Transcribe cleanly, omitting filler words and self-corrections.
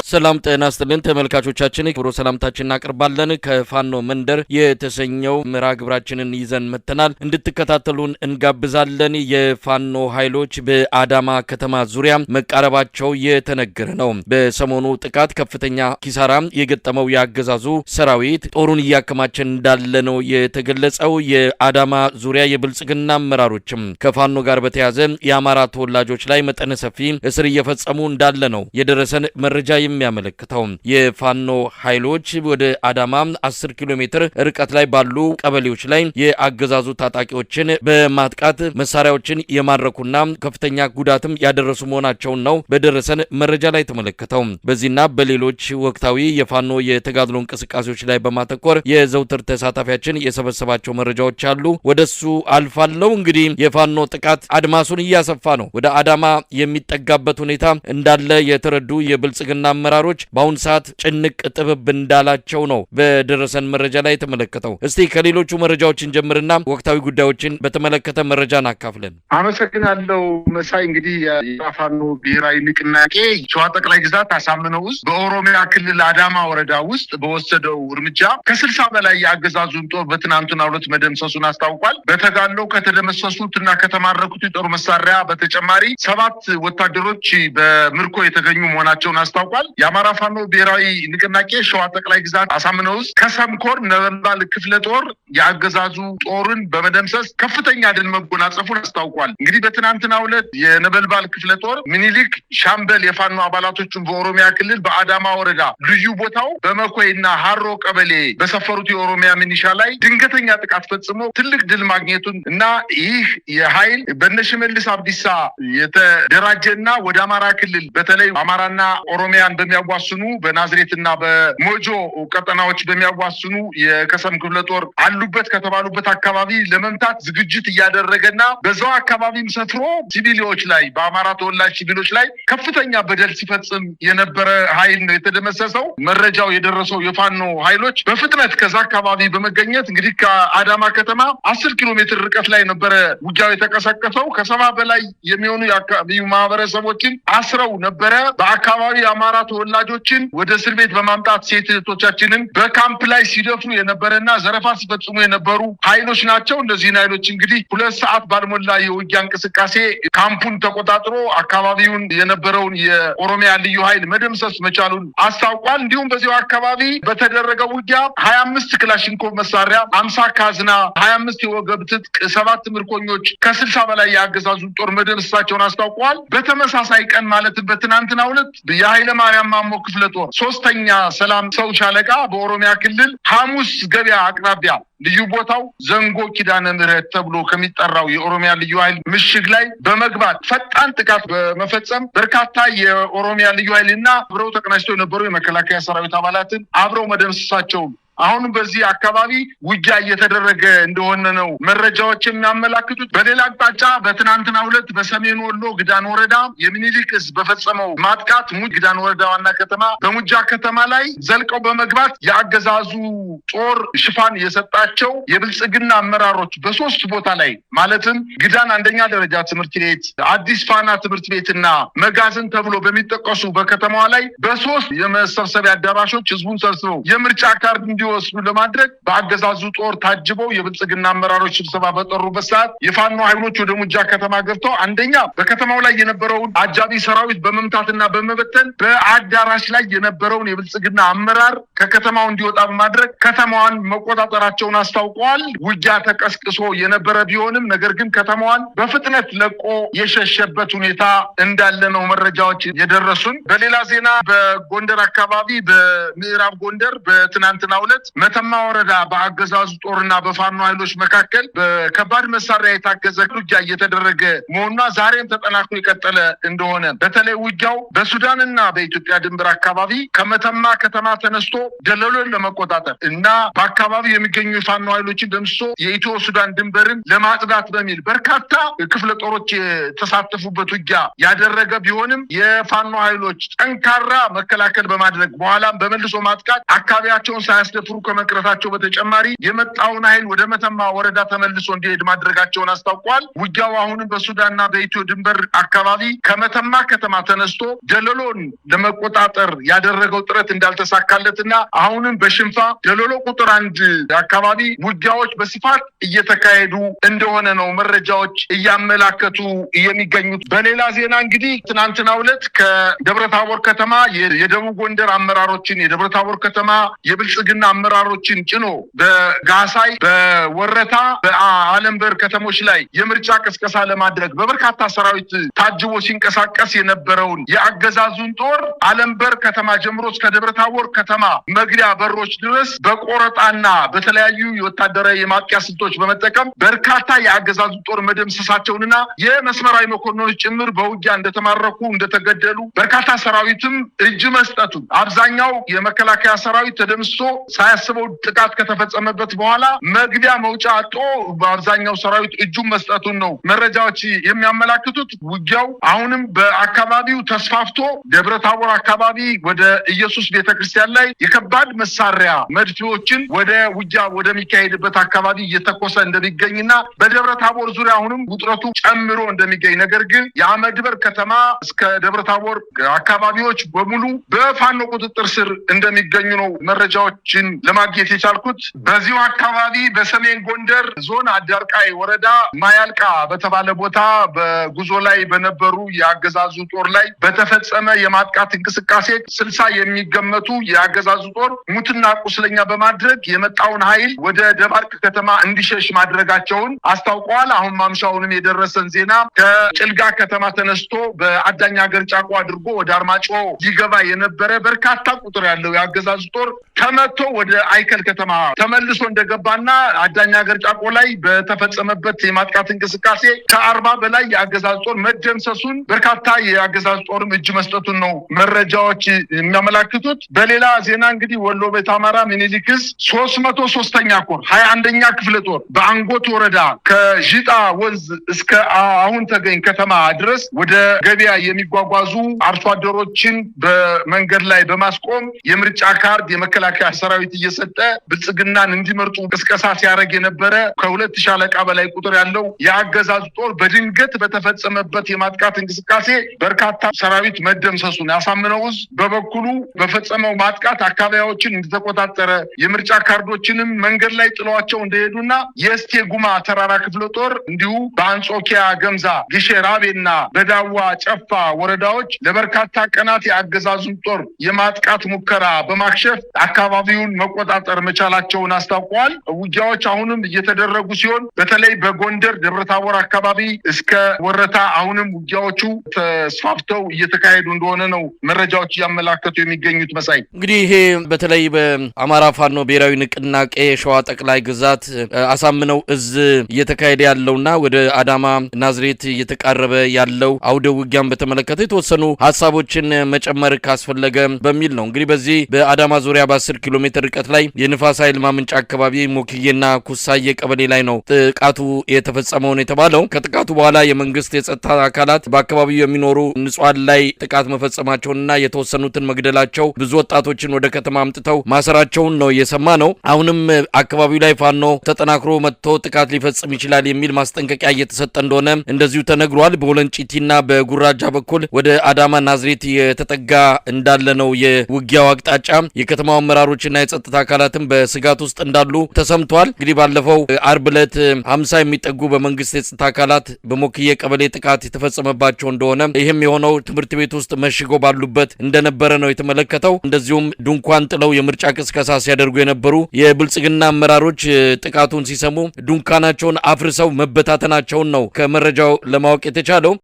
ሰላም ጤና ይስጥልን ተመልካቾቻችን፣ ክብሮ ሰላምታችንን እናቀርባለን። ከፋኖ መንደር የተሰኘው መርሃ ግብራችንን ይዘን መጥተናል። እንድትከታተሉን እንጋብዛለን። የፋኖ ኃይሎች በአዳማ ከተማ ዙሪያ መቃረባቸው የተነገረ ነው። በሰሞኑ ጥቃት ከፍተኛ ኪሳራ የገጠመው የአገዛዙ ሰራዊት ጦሩን እያከማቸ እንዳለ ነው የተገለጸው። የአዳማ ዙሪያ የብልጽግና አመራሮችም ከፋኖ ጋር በተያያዘ የአማራ ተወላጆች ላይ መጠነ ሰፊ እስር እየፈጸሙ እንዳለ ነው የደረሰን መረጃ የሚያመለክተው። የፋኖ ኃይሎች ወደ አዳማ 10 ኪሎ ሜትር ርቀት ላይ ባሉ ቀበሌዎች ላይ የአገዛዙ ታጣቂዎችን በማጥቃት መሳሪያዎችን የማረኩና ከፍተኛ ጉዳትም ያደረሱ መሆናቸውን ነው በደረሰን መረጃ ላይ ተመለከተው። በዚህና በሌሎች ወቅታዊ የፋኖ የተጋድሎ እንቅስቃሴዎች ላይ በማተኮር የዘውትር ተሳታፊያችን የሰበሰባቸው መረጃዎች አሉ። ወደሱ አልፋለው። እንግዲህ የፋኖ ጥቃት አድማሱን እያሰፋ ነው። ወደ አዳማ የሚጠጋበት ሁኔታ እንዳለ የተረዱ የብልጽግና አመራሮች በአሁን ሰዓት ጭንቅ ጥብብ እንዳላቸው ነው በደረሰን መረጃ ላይ የተመለከተው። እስቲ ከሌሎቹ መረጃዎችን ጀምርና ወቅታዊ ጉዳዮችን በተመለከተ መረጃን አካፍለን። አመሰግናለሁ መሳይ። እንግዲህ የፋኖ ብሔራዊ ንቅናቄ ሸዋ ጠቅላይ ግዛት አሳምነው ውስጥ በኦሮሚያ ክልል አዳማ ወረዳ ውስጥ በወሰደው እርምጃ ከ60 በላይ የአገዛዙን ጦር በትናንትናው ዕለት መደምሰሱን አስታውቋል። በተጋድሎው ከተደመሰሱት እና ከተማረኩት የጦር መሳሪያ በተጨማሪ 7 ወታደሮች በምርኮ የተገኙ መሆናቸውን አስታውቋል። የአማራ ፋኖ ብሔራዊ ንቅናቄ ሸዋ ጠቅላይ ግዛት አሳምነው ውስጥ ከሰምኮር ነበልባል ክፍለ ጦር የአገዛዙ ጦርን በመደምሰስ ከፍተኛ ድል መጎናጸፉን አስታውቋል። እንግዲህ በትናንትናው ዕለት የነበልባል ክፍለ ጦር ምኒልክ ሻምበል የፋኖ አባላቶቹን በኦሮሚያ ክልል በአዳማ ወረዳ ልዩ ቦታው በመኮይና ሀሮ ቀበሌ በሰፈሩት የኦሮሚያ ሚኒሻ ላይ ድንገተኛ ጥቃት ፈጽሞ ትልቅ ድል ማግኘቱን እና ይህ የኃይል በነሽመልስ አብዲሳ የተደራጀና ወደ አማራ ክልል በተለይ አማራና ኦሮሚያን በሚያዋስኑ በናዝሬትና በሞጆ ቀጠናዎች በሚያዋስኑ የከሰም ክፍለ ጦር አሉበት ከተባሉበት አካባቢ ለመምታት ዝግጅት እያደረገና በዛው አካባቢም ሰፍሮ ሲቪሎች ላይ በአማራ ተወላጅ ሲቪሎች ላይ ከፍተኛ በደል ሲፈጽም የነበረ ኃይል ነው የተደመሰሰው። መረጃው የደረሰው የፋኖ ኃይሎች በፍጥነት ከዛ አካባቢ በመገኘት እንግዲህ ከአዳማ ከተማ 10 ኪሎ ሜትር ርቀት ላይ ነበረ ውጊያው የተቀሰቀሰው። ከ70 በላይ የሚሆኑ የአካባቢው ማህበረሰቦችን አስረው ነበረ። በአካባቢ የአማራ ተወላጆችን ወደ እስር ቤት በማምጣት ሴት እህቶቻችንን በካምፕ ላይ ሲደፍሩ የነበረና ዘረፋ ሲፈጽሙ የነበሩ ኃይሎች ናቸው። እነዚህን ኃይሎች እንግዲህ 2 ሰዓት ባልሞላ የውጊያ እንቅስቃሴ ካምፑን ተቆጣጥሮ አካባቢውን የነበረውን የኦሮሚያ ልዩ ኃይል መደምሰስ መቻሉን አስታውቋል። እንዲሁም በዚሁ አካባቢ በተደረገው ውጊያ 25 ክላሽንኮቭ መሳሪያ፣ 50 ካዝና፣ 25 የወገብ ትጥቅ፣ 7 ምርኮኞች ከ60 በላይ የአገዛዙን ጦር መደምሰሳቸውን አስታውቋል። በተመሳሳይ ቀን ማለትም በትናንትናው ዕለት የኃይለ ማርያም ማሞ ክፍለ ጦር 3ኛ ሰላም ሰው ሻለቃ በኦሮሚያ ክልል ሐሙስ ገበያ አቅራቢያ ልዩ ቦታው ዘንጎ ኪዳነ ምህረት ተብሎ ከሚጠራው የኦሮሚያ ልዩ ኃይል ምሽግ ላይ በመግባት ፈጣን ጥቃት በመፈጸም በርካታ የኦሮሚያ ልዩ ኃይልና አብረው ተቀናጅተው የነበሩ የመከላከያ ሰራዊት አባላትን አብረው መደምሰሳቸው አሁንም በዚህ አካባቢ ውጊያ እየተደረገ እንደሆነ ነው መረጃዎች የሚያመላክቱት። በሌላ አቅጣጫ በትናንትናው ዕለት በሰሜን ወሎ ግዳን ወረዳ የሚኒሊክ እዝ በፈጸመው ማጥቃት ግዳን ወረዳ ዋና ከተማ በሙጃ ከተማ ላይ ዘልቀው በመግባት የአገዛዙ ጦር ሽፋን የሰጣቸው የብልጽግና አመራሮች በ3 ቦታ ላይ ማለትም ግዳን አንደኛ ደረጃ ትምህርት ቤት፣ አዲስ ፋና ትምህርት ቤትና መጋዘን ተብሎ በሚጠቀሱ በከተማዋ ላይ በ3 የመሰብሰቢያ አዳራሾች ህዝቡን ሰብስበው የምርጫ ካርድ እንዲወስዱ ለማድረግ በአገዛዙ ጦር ታጅበው የብልጽግና አመራሮች ስብሰባ በጠሩበት ሰዓት የፋኖ ኃይሎች ወደ ሙጃ ከተማ ገብተው አንደኛ በከተማው ላይ የነበረውን አጃቢ ሰራዊት በመምታትና በመበተን በአዳራሽ ላይ የነበረውን የብልጽግና አመራር ከከተማው እንዲወጣ በማድረግ ከተማዋን መቆጣጠራቸውን አስታውቀዋል። ውጊያ ተቀስቅሶ የነበረ ቢሆንም ነገር ግን ከተማዋን በፍጥነት ለቆ የሸሸበት ሁኔታ እንዳለ ነው መረጃዎች የደረሱን። በሌላ ዜና በጎንደር አካባቢ በምዕራብ ጎንደር በትናንትናው ዕለት መተማ ወረዳ በአገዛዙ ጦርና በፋኖ ኃይሎች መካከል በከባድ መሳሪያ የታገዘ ውጊያ እየተደረገ መሆኑና ዛሬም ተጠናክሮ የቀጠለ እንደሆነ በተለይ ውጊያው በሱዳንና በኢትዮጵያ ድንበር አካባቢ ከመተማ ከተማ ተነስቶ ደለሎን ለመቆጣጠር እና በአካባቢው የሚገኙ የፋኖ ኃይሎችን ደምስሶ የኢትዮ ሱዳን ድንበርን ለማጽዳት በሚል በርካታ ክፍለ ጦሮች የተሳተፉበት ውጊያ ያደረገ ቢሆንም የፋኖ ኃይሎች ጠንካራ መከላከል በማድረግ በኋላም በመልሶ ማጥቃት አካባቢያቸውን ሳያስደፍሩ ሳይደፍሩ ከመቅረታቸው በተጨማሪ የመጣውን ኃይል ወደ መተማ ወረዳ ተመልሶ እንዲሄድ ማድረጋቸውን አስታውቋል። ውጊያው አሁንም በሱዳንና በኢትዮ ድንበር አካባቢ ከመተማ ከተማ ተነስቶ ደለሎን ለመቆጣጠር ያደረገው ጥረት እንዳልተሳካለትና አሁንም በሽንፋ ደለሎ ቁጥር 1 አካባቢ ውጊያዎች በስፋት እየተካሄዱ እንደሆነ ነው መረጃዎች እያመላከቱ የሚገኙት። በሌላ ዜና እንግዲህ ትናንትናው ዕለት ከደብረታቦር ከተማ የደቡብ ጎንደር አመራሮችን የደብረታቦር ከተማ የብልጽግና አመራሮችን ጭኖ በጋሳይ፣ በወረታ፣ በአለምበር ከተሞች ላይ የምርጫ ቅስቀሳ ለማድረግ በበርካታ ሰራዊት ታጅቦ ሲንቀሳቀስ የነበረውን የአገዛዙን ጦር አለምበር ከተማ ጀምሮ እስከ ደብረታቦር ከተማ መግቢያ በሮች ድረስ በቆረጣና በተለያዩ የወታደራዊ የማጥቂያ ስልቶች በመጠቀም በርካታ የአገዛዙ ጦር መደምሰሳቸውንና የመስመራዊ መኮንኖች ጭምር በውጊያ እንደተማረኩ እንደተገደሉ በርካታ ሰራዊትም እጅ መስጠቱ አብዛኛው የመከላከያ ሰራዊት ተደምስሶ ሳያስበው ጥቃት ከተፈጸመበት በኋላ መግቢያ መውጫ አጥቶ በአብዛኛው ሰራዊት እጁን መስጠቱን ነው መረጃዎች የሚያመላክቱት። ውጊያው አሁንም በአካባቢው ተስፋፍቶ ደብረታቦር አካባቢ ወደ ኢየሱስ ቤተክርስቲያን ላይ የከባድ መሳሪያ መድፊዎችን ወደ ውጊያ ወደሚካሄድበት አካባቢ እየተኮሰ እንደሚገኝና በደብረታቦር ዙሪያ አሁንም ውጥረቱ ጨምሮ እንደሚገኝ፣ ነገር ግን የአመድበር ከተማ እስከ ደብረታቦር አካባቢዎች በሙሉ በፋኖ ቁጥጥር ስር እንደሚገኙ ነው መረጃዎችን ለማግኘት የቻልኩት። በዚሁ አካባቢ በሰሜን ጎንደር ዞን አዳርቃይ ወረዳ ማያልቃ በተባለ ቦታ በጉዞ ላይ በነበሩ የአገዛዙ ጦር ላይ በተፈጸመ የማጥቃት እንቅስቃሴ 60 የሚገመቱ የአገዛዙ ጦር ሙትና ቁስለኛ በማድረግ የመጣውን ኃይል ወደ ደባርቅ ከተማ እንዲሸሽ ማድረጋቸውን አስታውቀዋል። አሁን ማምሻውንም የደረሰን ዜና ከጭልጋ ከተማ ተነስቶ በአዳኝ ሀገር ጫቆ አድርጎ ወደ አርማጭሆ ሊገባ የነበረ በርካታ ቁጥር ያለው የአገዛዙ ጦር ተመቶ ወደ አይከል ከተማ ተመልሶ እንደገባና አዳኝ ሀገር ጫቆ ላይ በተፈጸመበት የማጥቃት እንቅስቃሴ ከ40 በላይ የአገዛዝ ጦር መደምሰሱን በርካታ የአገዛዝ ጦርም እጅ መስጠቱን ነው መረጃዎች የሚያመላክቱት። በሌላ ዜና እንግዲህ ወሎ ቤተ አማራ ምኒልክ ዕዝ 303ኛ ኮር 21ኛ ክፍለ ጦር በአንጎት ወረዳ ከዥጣ ወንዝ እስከ አሁን ተገኝ ከተማ ድረስ ወደ ገበያ የሚጓጓዙ አርሶ አደሮችን በመንገድ ላይ በማስቆም የምርጫ ካርድ የመከላከያ ሰራዊት እየሰጠ ብልጽግናን እንዲመርጡ ቅስቀሳ ሲያደርግ የነበረ ከ2 ሻለቃ በላይ ቁጥር ያለው የአገዛዙ ጦር በድንገት በተፈጸመበት የማጥቃት እንቅስቃሴ በርካታ ሰራዊት መደምሰሱን ያሳምነው ዕዝ በበኩሉ በፈጸመው ማጥቃት አካባቢዎችን እንደተቆጣጠረ የምርጫ ካርዶችንም መንገድ ላይ ጥለዋቸው እንደሄዱና የእስቴ ጉማ ተራራ ክፍለ ጦር እንዲሁ በአንጾኪያ ገምዛ፣ ግሼ ራቤና በዳዋ ጨፋ ወረዳዎች ለበርካታ ቀናት የአገዛዙን ጦር የማጥቃት ሙከራ በማክሸፍ አካባቢውን መቆጣጠር መቻላቸውን አስታውቀዋል። ውጊያዎች አሁንም እየተደረጉ ሲሆን በተለይ በጎንደር ደብረታቦር አካባቢ እስከ ወረታ አሁንም ውጊያዎቹ ተስፋፍተው እየተካሄዱ እንደሆነ ነው መረጃዎች እያመላከቱ የሚገኙት። መሳይ እንግዲህ ይሄ በተለይ በአማራ ፋኖ ብሔራዊ ንቅናቄ ሸዋ ጠቅላይ ግዛት አሳምነው እዝ እየተካሄደ ያለውና ወደ አዳማ ናዝሬት እየተቃረበ ያለው አውደ ውጊያን በተመለከተ የተወሰኑ ሀሳቦችን መጨመር ካስፈለገ በሚል ነው። እንግዲህ በዚህ በአዳማ ዙሪያ በ10 ኪሎ ሜትር ርቀት ላይ የንፋስ ኃይል ማመንጫ አካባቢ ሞክዬና ኩሳዬ ቀበሌ ላይ ነው ጥቃቱ የተፈጸመው ነው የተባለው። ከጥቃቱ በኋላ የመንግስት የጸጥታ አካላት በአካባቢው የሚኖሩ ንጹሃን ላይ ጥቃት መፈጸማቸውንና የተወሰኑትን መግደላቸው ብዙ ወጣቶችን ወደ ከተማ አምጥተው ማሰራቸውን ነው የሰማ ነው። አሁንም አካባቢው ላይ ፋኖ ተጠናክሮ መጥቶ ጥቃት ሊፈጽም ይችላል የሚል ማስጠንቀቂያ እየተሰጠ እንደሆነ እንደዚሁ ተነግሯል። በወለንጪቲና በጉራጃ በኩል ወደ አዳማ ናዝሬት የተጠጋ እንዳለ ነው የውጊያው አቅጣጫ። የከተማው አመራሮችና የጸጥታ አካላትም በስጋት ውስጥ እንዳሉ ተሰምቷል። እንግዲህ ባለፈው አርብ ዕለት 50 የሚጠጉ በመንግስት የጸጥታ አካላት በሞክዬ ቀበሌ ጥቃት የተፈጸመባቸው እንደሆነ ይህም የሆነው ትምህርት ቤት ውስጥ መሽጎ ባሉበት እንደነበረ ነው የተመለከተው። እንደዚሁም ድንኳን ጥለው የምርጫ ቅስቀሳ ሲያደርጉ የነበሩ የብልጽግና አመራሮች ጥቃቱን ሲሰሙ ድንኳናቸውን አፍርሰው መበታተናቸውን ነው ከመረጃው ለማወቅ የተቻለው።